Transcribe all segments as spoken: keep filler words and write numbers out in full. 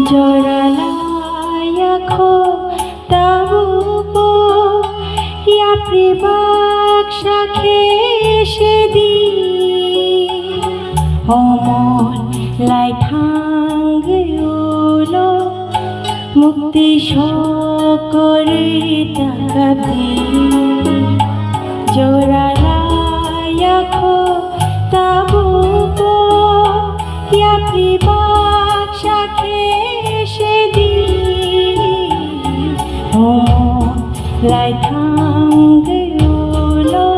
Jora laiya kho tabukbo, yapri baksa khe se di. O mon lai thangwi ulo, mukti sokorwi takabdi. Jora laiya kho tabukbo, yapri baksa khe se di. O mon lai thangwi ulo,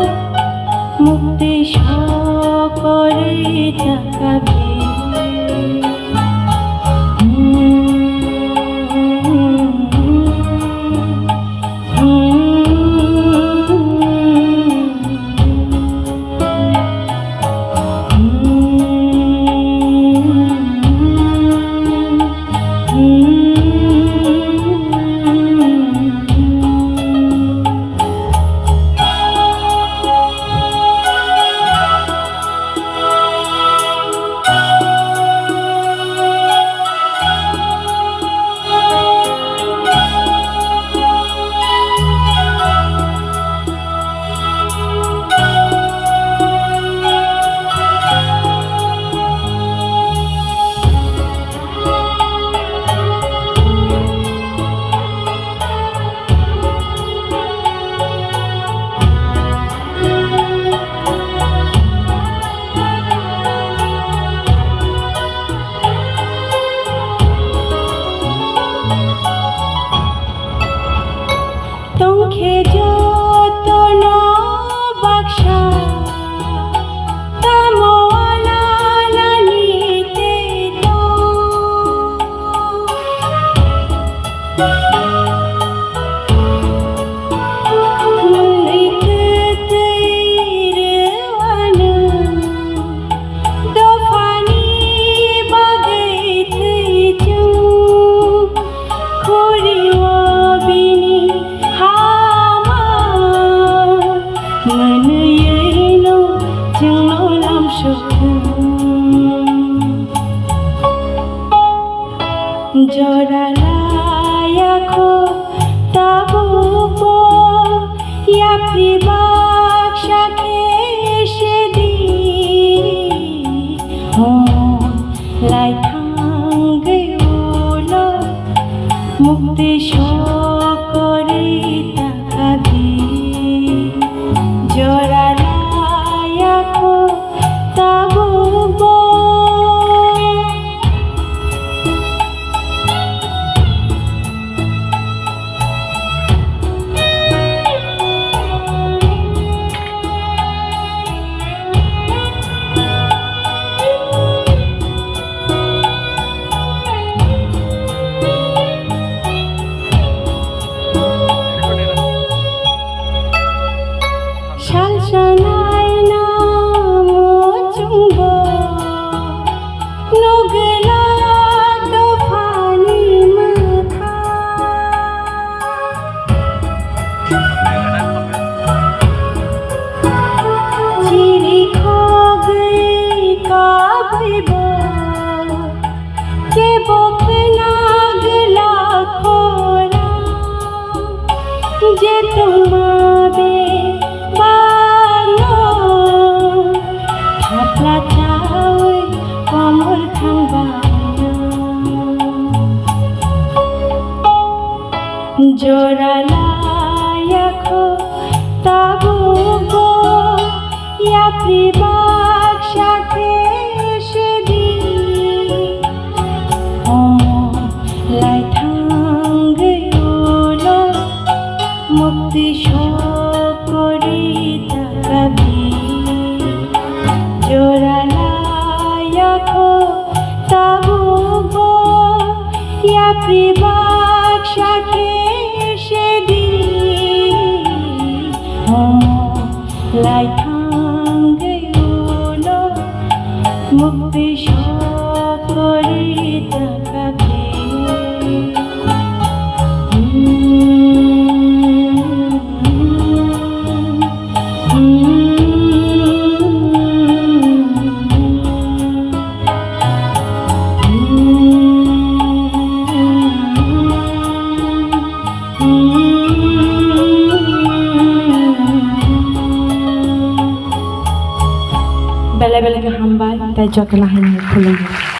mukti sokorwi takabdi. Tongkhe jotono baksa, tamo ananani tei tong. Mwnwi kwtwi rwano, dophani bagwi thwi chwng. Khuri o bini hama mwnwi no chwngno lamsok. Jora laiya kho tabukbo, yapri baksa khe se di. O mon lai thangwi ulo, mukti sokorwi takabdi. Jora laiya kho tabukbo. Salsa naina muchungbo, nugwlak dophani mwkha. Chiri khogwi kabwibo, kebo khna gwlak khorang. Je tongma bebakno thapla chawi komor thangbaino. Jora laiya kho tabukbo, yapri baksa khe se di. O mon lai thangwi ulo, mukti sokorwi takabdi. Jora laiya kho tabukbo, yapri baksa khe se di. O mon lai thangwi ulo, mukti sokorwi takabdi. Belai belai khe hambai, tei jotono haino khulumdi.